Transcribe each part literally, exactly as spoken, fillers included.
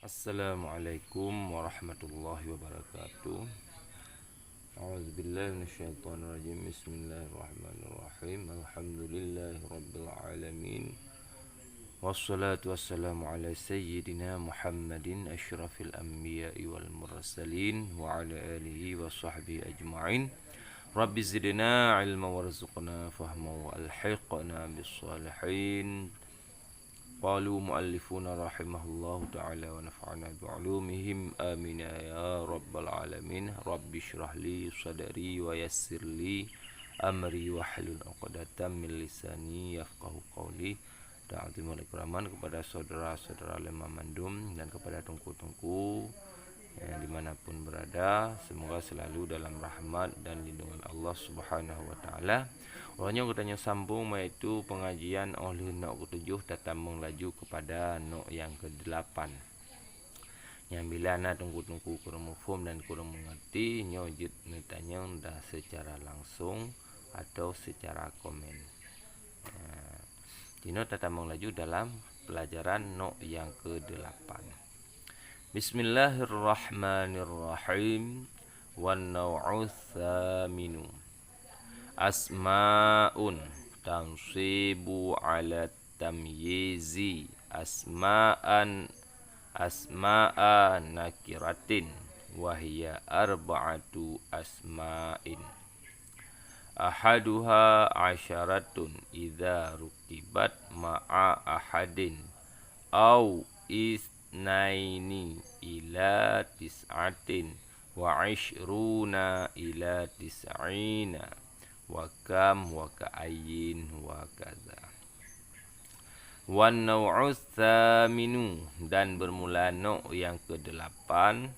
Assalamualaikum warahmatullahi wabarakatuh. A'udzubillahi minasyaitonirrajim. Bismillahirrahmanirrahim. Alhamdulillahi rabbil alamin. Wassalatu wassalamu ala sayyidina Muhammadin asyrafil anbiya'i wal mursalin wa ala alihi wa sahbihi ajma'in. Rabbi zidna ilma warzuqna fahma wa alhiqna bis salihin. Qalu muallifuna rahimahullahu ta'ala wa nafa'ana bi ulumihim, amin ya rabbal alamin. Rabbi shrah li sadri wa yassir li amri wahlul uqdatam min lisani yafqahu qawli. Dan azimul ikraman kepada saudara-saudara lema mandum dan kepada teungku-teungku yang dimanapun berada, semoga selalu dalam rahmat dan lindungan Allah Subhanahu wa Taala. Uroe nyoe geutanyoe sambung, yaitu pengajian óh lheueh nok ketujoh tatamong laju kepada nok yang kedelapan. Nyang bila na teungku-teungku kureueng muphom dan kureueng mengerti, nyoe jeuet neutanyong dah secara langsung atau secara komen. Nah, jinoe tatamong laju dalam pelajaran nok yang kedelapan. Bismillahirrahmanirrahim. Wan nau'u tsaminu. Asmaun tansibu ala tamyizi asma'an, asma'a nakiratin, wa hiya arba'atu asma'in. Ahaduha asyaratun idza rukibat ma'a ahadin, au isnaini ila tis'atin, wa isyruna ila tis'ina, wa kam, wa ka'ayyin, wa kadza. Wan nau'u tsaminu, dan bermula nok yang kedelapan,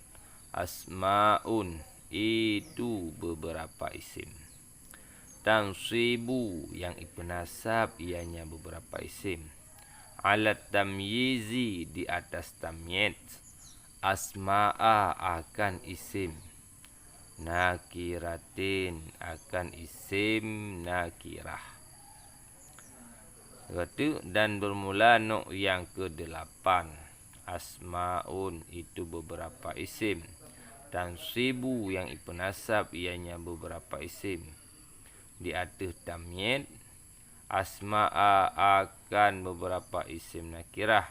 asmaun, itu beberapa isim. Tansibu, yang ipeunasab ianya beberapa isim. Alat tamyizi, di atas tamyiz. Asma'a, akan isim. Nakiratin, akan isim nakirah. Geutu, dan bermula nok yang kedelapan. Asmaun, itu beberapa isim. Tansibu, yang ipeunasab ianya beberapa isim. Di ateueh tamyiz. Asma'a, akan beberapa isim nakirah.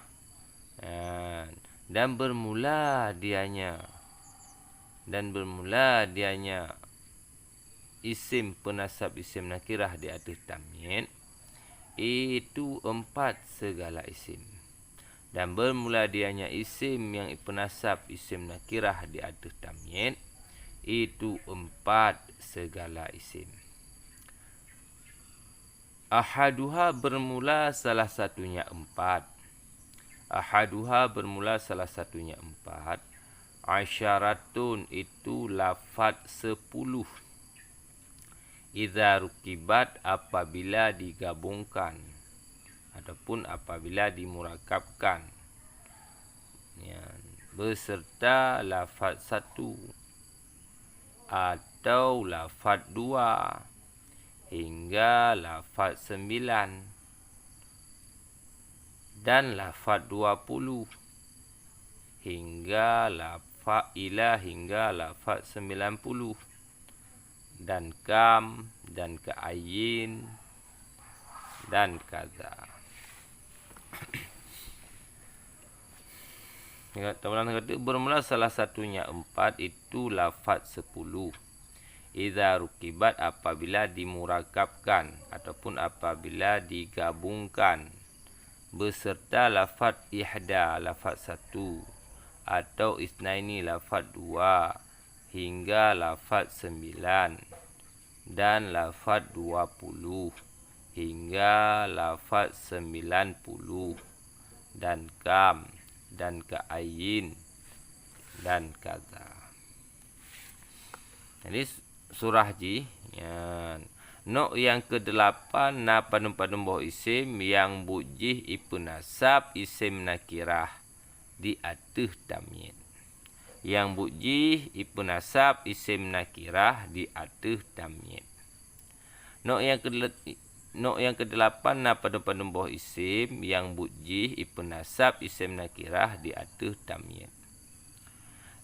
Dan bermula dianya. Dan bermula dianya isim peunasab isim nakirah di ateueh tamyiz, itu empat segala isim. Dan bermula dianya isim yang ipeunasab isim nakirah di ateueh tamyiz, itu empat segala isim. Ahaduha bermula salah satunya empat. Ahaduha bermula salah satunya empat. Asyaratun itu lafad sepuluh. Idza rukibat apabila digabungkan ataupun apabila dimurakabkan. Ya, beserta lafad satu atau lafad dua hingga lafad sembilan dan lafad dua puluh hingga lafad ila hingga lafad sembilan puluh dan kam dan ka'ayyin dan kadza. Ya, taulang kata bermula salah satunya empat itu lafad sepuluh. Idza rukibat apabila dimurakabkan ataupun apabila digabungkan beserta lafad ihda lafad satu atau isnaini lafad dua hingga lafad sembilan dan lafad dua puluh hingga lafad sembilan puluh dan kam dan ka'ayyin dan kadza. Jadi surah jih nyan. Nok yang kedelapan na padum-padum boh isim yang buet jih ipeunasab isim nakirah di ateueh tamyiz. Yang buet jih ipeunasab isim nakirah di ateueh tamyiz. Nok yang kedel-, Nok nyang keudelapan na padum-padum boh isim nyang buet jih ipeunasab isim nakirah di ateueh tamyiz.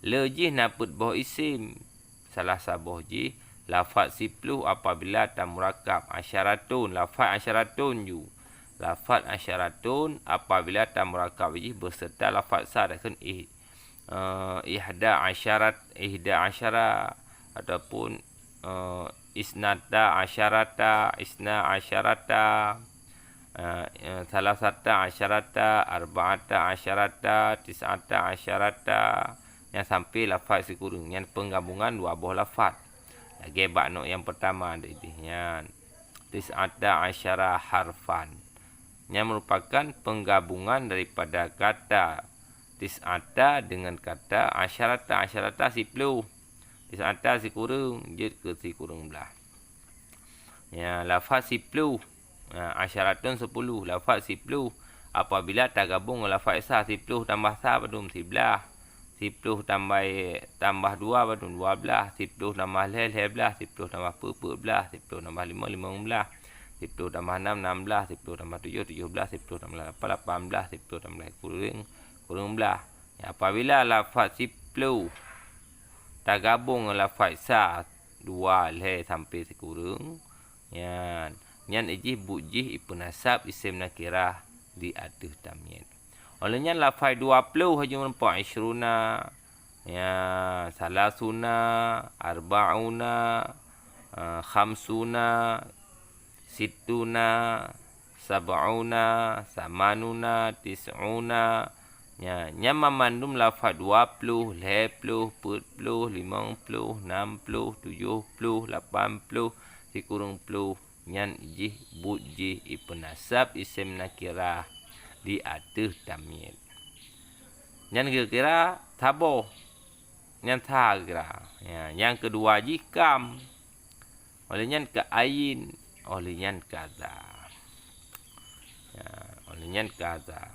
Le jih na peuet boh isim, salah saboh jih lafaz siploh apabila tamurakab, asyaratun, lafaz asyaratun ju. Lafaz asyaratun apabila tamurakab jih beserta lafaz sa, takheun ih-, eh, ihda asyarat, ihda asyara, ataupun, eh, isnata asyarata, isna asyarata, eh, eh, salasata asyarata, arba'ata asyarata, tis'ata asyarata, nyang sampai lafaz sikureueng. Nyan peunggabungan dua boh lafaz. Lagée bak nok nyang peutama di dih nyan. Tis'ata asyara harfan. Nyan merupakan peunggabungan daripada kata tis'ata dengan kata asyarata. Asyarata siploh. Tis'ata sikureueng, jeuet keu sikureueng blaih. Ya, lafaz siploh. Ya, asyaratun sepuluh, lafaz siploh. Apabila tagabong ngon lafaz sa, siploh tambah sa padum, siblaih. Siploh tambah, tambah dua padum, dua blaih. Siploh tambah lhée, lhée blaih. Siploh tambah peuet, peuet blaih. Siploh tambah limong, limong blaih. Siploh tambah nam, nam blaih. Siploh tambah tujoh, tujoh blaih. Siploh tambah lapan, lapan blaih. Siploh tambah kureueng, kureueng blaih. Ya, apabila lafaz siploh tagabong ngon lafaz sa, dua, lhée sampai sikureueng, nyan, nyan jih buet jih ipeunasab isim nakirah di ateueh tamyiz. Óh lheueh nyan lafaz dua ploh haju meureumpok, isyruna, ya, salasuna, arbauna, eh, khamsuna, sittuna, sab'una, samanuna, tis'una. Nya, nyan mamandum lafaz dua ploh, lhée ploh, peuet ploh, limong ploh, nam ploh, tujoh ploh, lapan ploh, sikureueng ploh. Nyan jih buet jih ipeunasab isim nakirah di ateueh tamyiz. Nyan kira-kira saboh. Nyan sa kira. Ya, nyang keudua jih kam. Óh lheueh nyan ka ayin, óh lheueh nyan kaza. Ya, óh lheueh nyan kaza.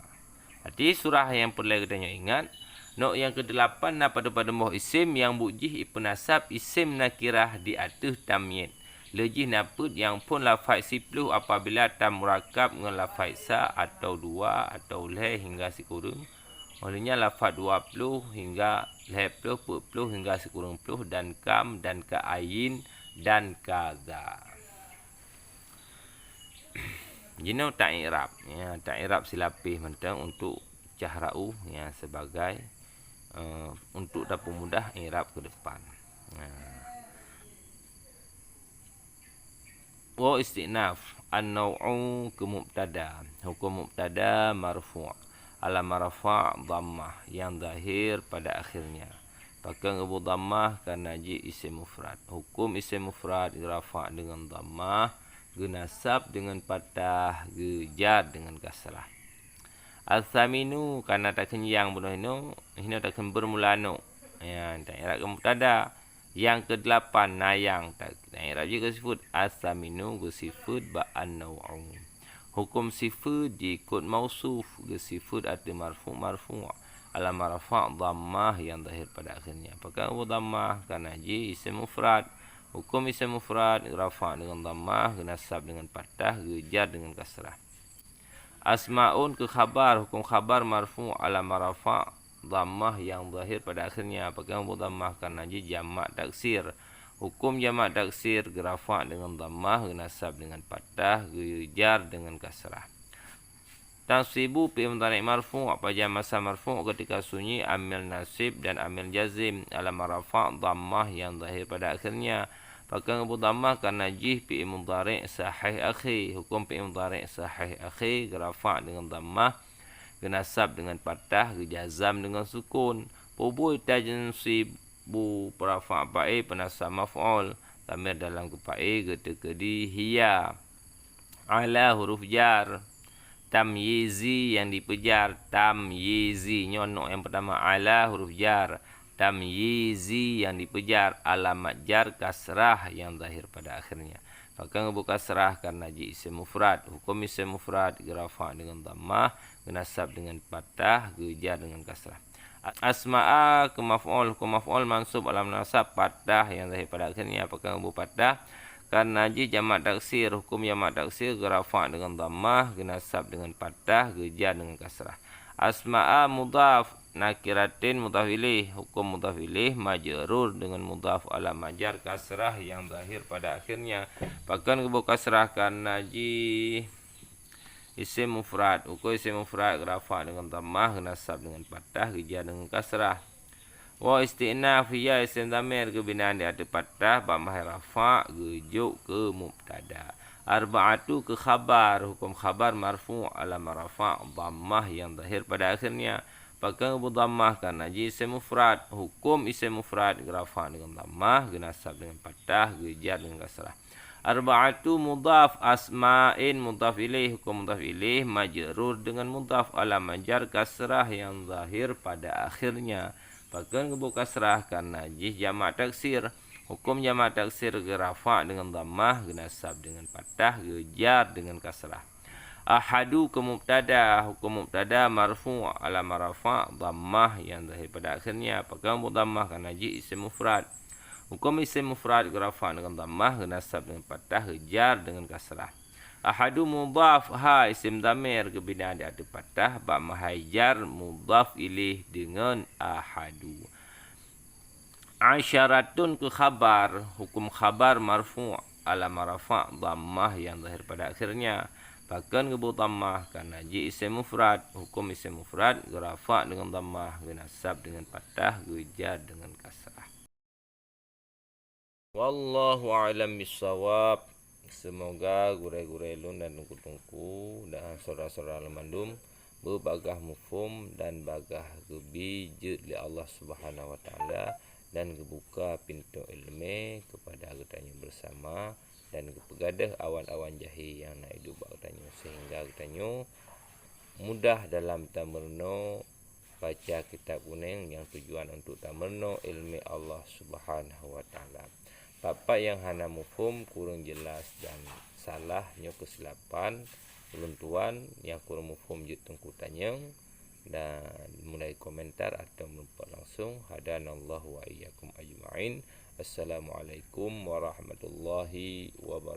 Berarti surah nyang peureulée geutanyoe ingat, nok nyang keudelapan na padum-padum boh isim nyang buet jih ipeunasab isim nakirah di ateueh tamyiz. Le jih na peuet nyang phon lafaz siploh apabila tamurakab ngon lafaz sa atawa dua atawa lhée hingga sikureueng. Óh lheueh nyan lafaz dua ploh hingga lhée ploh, peuet ploh hingga sikureueng ploh, dan kam, dan ka ayin, dan kaza. Jinoe ta-i'rab. Ya, ta-i'rab silapéh mantong untuk cah ra'u, ya, sebagai, eh, untuk tapeumudah i'rab ke depan. Ya. Wa isti'naf, an-naw'u keu mubtada. Huköm mubtada marfu', alamat rafa' dhammah nyang zahir pada akhirnya. Pakon geuboh dhammah? Karena jih isim mufrad. Huköm isim mufrad geurafa' deungon dhammah, geunasab deungon patah, geujar deungon kasrah. As-saminu, karena takheun nyang bunoe hinoe, hinoe takheun beurmula nok. Ya, ta-i'rab keu mubtada. Nyang keudelapan na nyang ta-, ta-i'rab jih geusifeuet. As-saminu geusifeuet bak an-naw'u. Huköm sifeuet jiikot mausuf, geusifeuet ateueh marfu', marfu'. Alamat rafa' dhammah nyang zahir pada akhirnya. Pakon geuboh dhammah? Karena jih isim mufrad. Huköm isim mufrad geurafa' deungon dhammah, geunasab deungon patah, geujar deungon kasrah. Asmaun keu khabar, huköm khabar marfu' alamat rafa' dhammah nyang zahir pada akhirnya. Pakon geuboh dhammah? Karena jih jamak taksir. Huköm jamak taksir geurafa' deungon dhammah, geunasab deungon patah, geujar deungon kasrah. Tansibu fi'il mudhari' marfu', pajan masa marfu' keutika sunyi amil nasib dan amil jazim, alamat rafa' dhammah nyang zahir pada akhirnya. Pakon geuboh dhammah? Karena jih fi'il mudhari' sahih akhé. Huköm fi'il mudhari' sahih akhé geurafa' deungon dhammah, geunasab deungon patah, geujazam deungon sukun. Peue buet tansibu? Peurafa' fa'il, peunasab maf'ul. Dhamir dalam keu fa'il geuteukeudi hiya. Ala huruf jar. Tamyizi nyang dipeujar, tamyizi. Nyoe nok nyang peutama, ala huruf jar. Tamyizi nyang dipeujar, alamat jar kasrah nyang zahir pada akhirnya. Pakon geuboh kasrah? Karena jih isim mufrad. Huköm isim mufrad geurafa' deungon dhammah, geunasab deungon patah, geujar deungon kasrah. Asma'a keu maf'ul, huköm maf'ul mansub alamat nasab patah nyang zahir pada akhirnya. Pakon geuboh patah? Karena jih jamak taksir, hukum jamak taksir geurafa' deungon dhammah, geunasab deungon fathah, geujar deungon kasrah. Asma'a mudhaf, nakiratin mudhaf ilaih, hukum mudhaf ilaih majrur deungon mudhaf, alamat jar kasrah nyang zahir pada akhirnya. Pakon geuboh kasrah? Karena jih isim mufrad, hukum isim mufrad geurafa' deungon dhammah, geunasab deungon fathah, geujar deungon kasrah. Wa isti'naf, hiya isim dhamir geubina di ateueh fathah, bak mahai rafa' geujok keu mubtada. Arba'atu keu khabar, hukum khabar marfu', alamat rafa' dhammah nyang zahir pada akhirnya. Pakon geuboh dhammah? Karena jih isim mufrad, hukum isim mufrad geurafa' deungon dhammah, geunasab deungon fathah, geujar deungon kasrah. Arba'atu mudhaf, asma'in mudhaf ilaih, hukum mudhaf ilaih majrur deungon mudhaf, alamat jar kasrah nyang zahir pada akhirnya. Pakon geuboh kasrah? Karena jih jamak taksir, hukum jamak taksir geurafa' deungon dhammah, geunasab deungon fathah, geujar deungon kasrah. Ahadu keu mubtada, hukum mubtada marfu', alamat rafa' dhammah nyang zahir pada akhirnya. Pakon geuboh dhammah? Karena jih isim mufrad, hukum isim mufrad geurafa' deungon dhammah, geunasab deungon fathah, geujar deungon kasrah. Ahadu mudhaf, ha isim dhamir geubina di ateueh fathah, bak mahai jar mudhaf ilaih deungon ahadu. Asyaratun keu khabar, hukum khabar marfu', alamat rafa' dhammah nyang zahir pada akhirnya. Pakon geuboh dhammah? Karena jih isim mufrad, hukum isim mufrad geurafa' deungon dhammah, geunasab deungon fathah, geujar deungon kasrah. Wallahu a'lam bissawab. Seumoga gurée-gurée lôn dan teungku-teungku dan syedara-syedara lôn mandum beubagaih muphom dan bagaih geubi jeuet lé Allah Subhanahu wa Taala dan geubuka pintoe iéleumé keupada geutanyoe beusama dan geupeugadeuh awan-awan jahé nyang na iduek bak geutanyoe, seuhingga geutanyoe mudah dalam tameurunoe baca kitab kunéng nyang tujuan untuk tameurunoe iéleumé Allah Subhanahu wa Taala. Pat-pat nyang hana muphom, kureueng jeulaih dan salah, nyoe keusilapan ulôn tuan nyang kureueng muphom jeuet teungku tanyong dan meulai komentar atawa meureumpok langsung. Hadanallahu wa iyyakum ajma'in. Assalamualaikum warahmatullahi wabarakatuh.